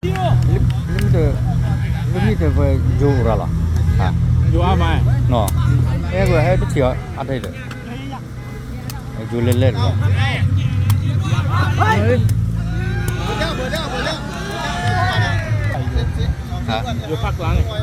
လၢမ့ၢ်တ, လၢမ့ၢ်တပှဲၤယိၤအိၣ်ရၤလီၤ, ယိၤအါမး, အဲၣ်ကွံာ်ဟဲတထံၣ်အီၤအါတၢ်ဒီး, ယိၤလဲၤလဲၤလီၤ, ယိၤဖးကျါန့ၣ်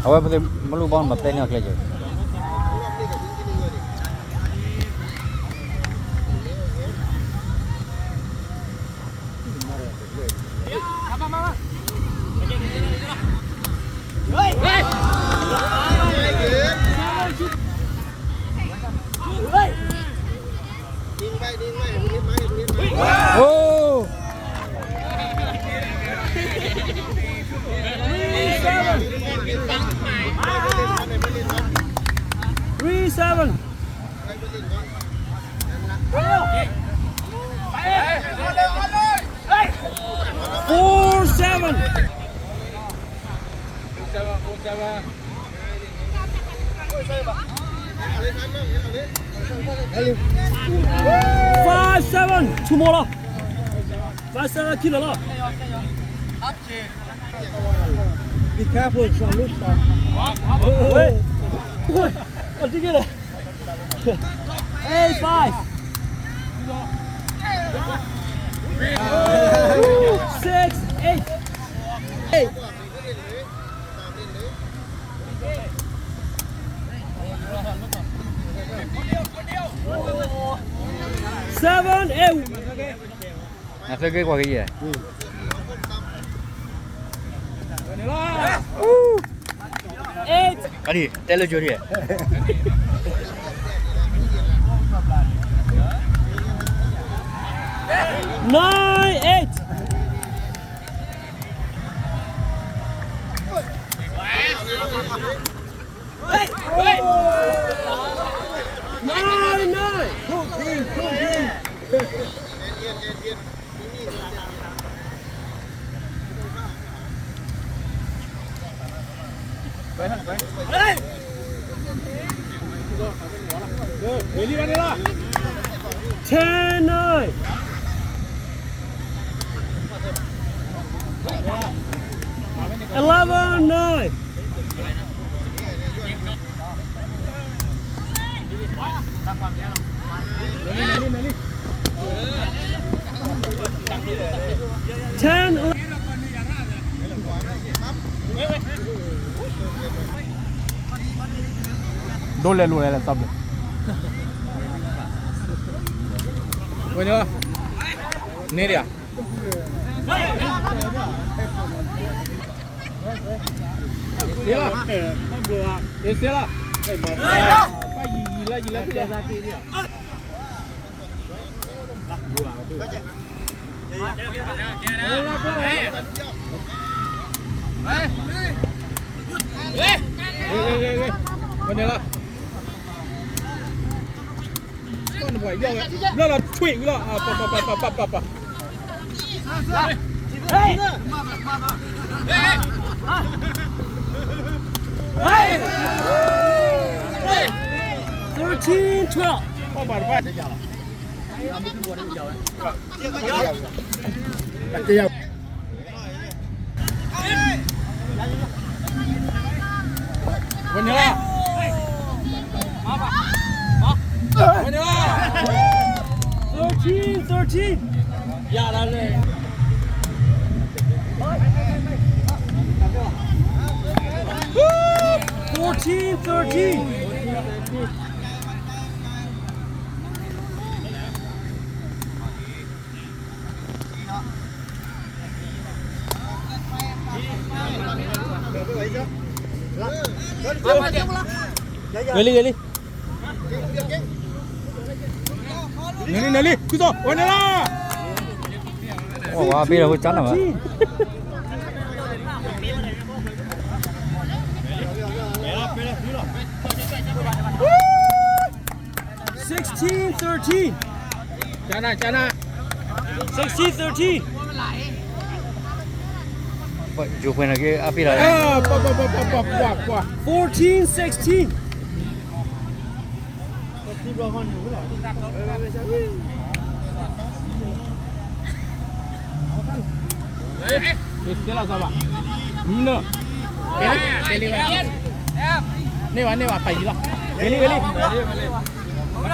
အဝဲပသ့ၣ်မလူဘီမၤပျဲန့ၢ်အီၤကျဲယဲၢ် Three seven. Four seven. Five seven. Two more လီၤ. Five seven ခံလီၤလီၤ. Be careful, it's a loose ball. Wait. Wait. Eight five. Six eight. Eight. Seven eight. အသၢက့ၤကွၢ်က့ၤယဲၢ် Eight. အဒ်တဲလၢကၠိဒ် Nine eight. Nine nine. Ten nine. Eleven nine. Ten. ဒိးလဲၤလိာ်လဲၤလဲၤသီဘျဲၣ် ဝဲန့ၣ် န့ၣ်ဒၣ် စဲလီၤ, စဲလီၤ, ယံာ်ယံာ်လၢယံာ်လၢ ဝဲန့ၣ်လီၤ, ဘျီလီၤထွံၣ်ဝံၤလီၤ, ပၢ်ပၢ်ပၢ်ပၢ်ပၢ်ပၢ်ပၢ်, thirteen twelve. ပၢ်ပၢ်တပၢ် တကယၤလီၤ, တကယၤ Hey! Fourteen. Fourteen thirteen. Gửi đi, gửi đi. Nè đi, nè đi, cứ rồi, ôi nè la. Ủa, ủa, bây giờ hụt chắn rồi. Sixteen thirteen. Chana, chana. Sixteen thirteen. Fourteen sixteen. Nê wa, nê wa, phải gì lắm. Cái đi, cái đi.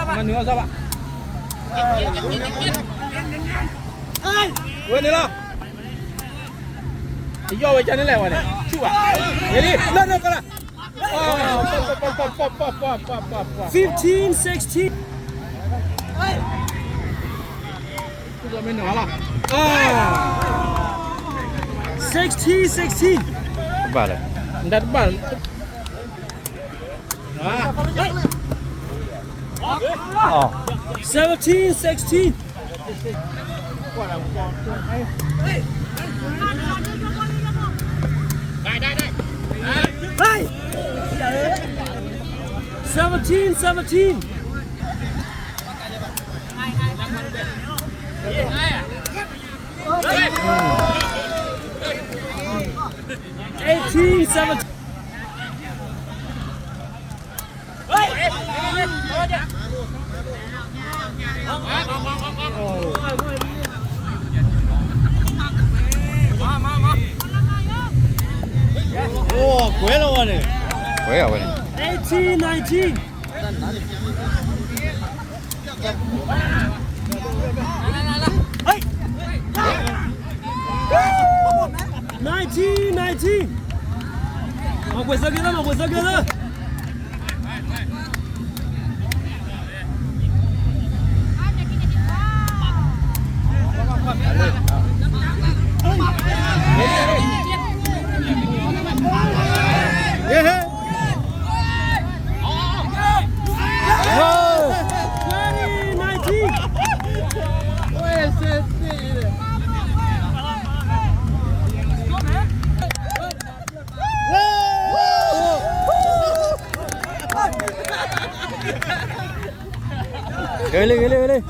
Mà nữa sao bạn? Quên đi lắm. Yo, wait, cho nên lẹ wa nè. Chú à. Cái đi, lên, lên, con à. Fifteen sixteen. Sixteen sixteen. Ba lẹ. Nda ba. Seventeen sixteen. Seventeen seventeen. Eighteen seventeen. Ôi, quế rồi nè. Quế rồi nè. Eighteen nineteen. Nineteen nineteen. Mà quên sao kia đó, mà quên sao kia đó. Gửi lên, gửi lên, gửi lên.